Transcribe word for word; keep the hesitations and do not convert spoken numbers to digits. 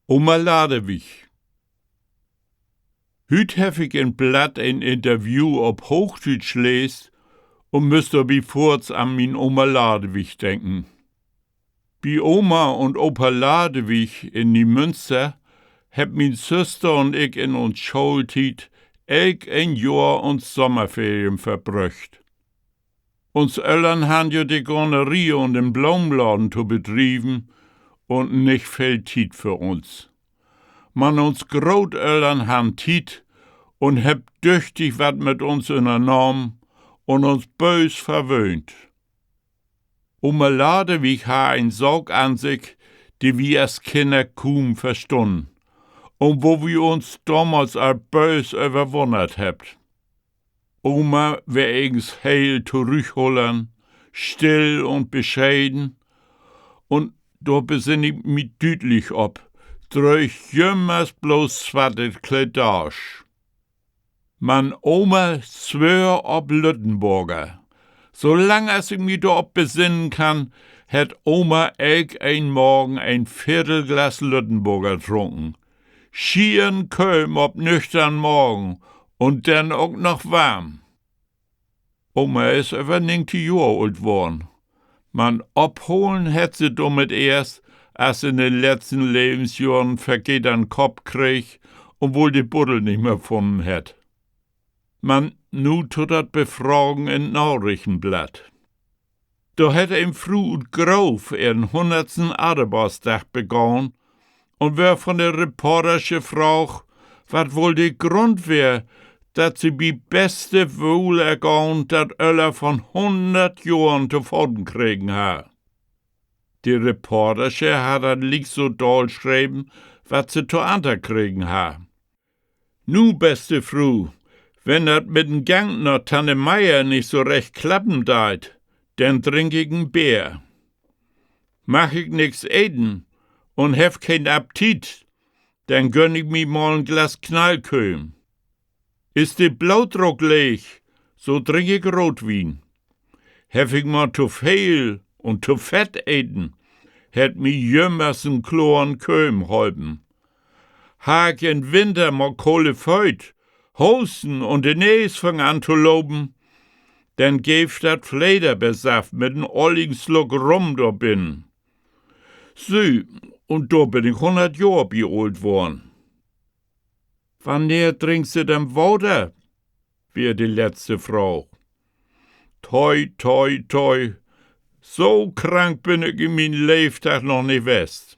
Oma Ladewig. Hüüt heff ik in't Blatt en Interview op Hoochdüütsch leest un müss dorbi foorts an mien Oma Ladewig denken. Bi Oma un Opa Ladewig in Neemünster hebbt mien Süster un ik in uns Schooltiet elk een Johr uns Sommerferien verbröcht. Uns Öllern harrn jo de Gaarneree un den Blomenladen to bedrieven un nich veel Tiet för uns. Man uns Grootöllern harrn Tiet un hebbt düchtig wat mit uns ünnernahmen un uns böös verwöhnt. Oma Ladewig harr en Saak an sik, de wi as Kinner kuum verstunnen un wo wi uns domals al böös över wunnert hebbt. Oma weer egens heel torüchhollern, still un bescheden, un dor besinn ik mi düütlich op, dröög jümmers bloots swatte Kledaasch. Man Oma swöör op Lüttenborger. So lang as ik mi dor op besinnen kann, hett Oma elk een Morgen en Veertel Glas Lüttenborger drunken. Schieren Kööm op nüchtern Magen un denn ok noch warm. Oma is över negentig Johr oolt worrn. Man opholen hett se dormit eerst, as se in de letzten Levensjohren Vergeten an'n Kopp kreeg un woll de Buddel nich mehr funnen hett. Man nu to dat Befragen in't Narichtenblatt. Dor hett en Fru ut Grove ehren hunnertsten Adebarsdag begahn un wöör von de Reportersche fraagt, wat woll de Grund weer, dat se bi beste Wohlergahn dat Öller von hunnert Johren to faten kregen harr. De Reportersche harr dat liek so daal schreven, wat se to Antert kregen harr: Nu, beste Fru, wenn dat mit den Gang na Tante Meier nich so recht klappen deit, denn drink ik en Beer. Mag ik nix eten un heff keen Aptiet, denn gönn ik mi mal en Glas Knallkööm. Is de Blootdruck leeg, so drink ik Rootwien. Heff ik mal to veel un to fett eten, hett mi jümmers en kloren Kööm holpen. Harr ik in'n Winter mal kole Fööt, Hoosten un de Nees fung an to lopen, denn geev dat Flederbeersaft mit en olligen Sluck Rum dor binnen. Sü, un dor bün ik hunnert Johr bi oolt worrn. Wannehr drinkt Se denn Water?, weer de letzte Fraag. Toi, toi, toi, so krank bün ik in mien Leevtiet noch nich west.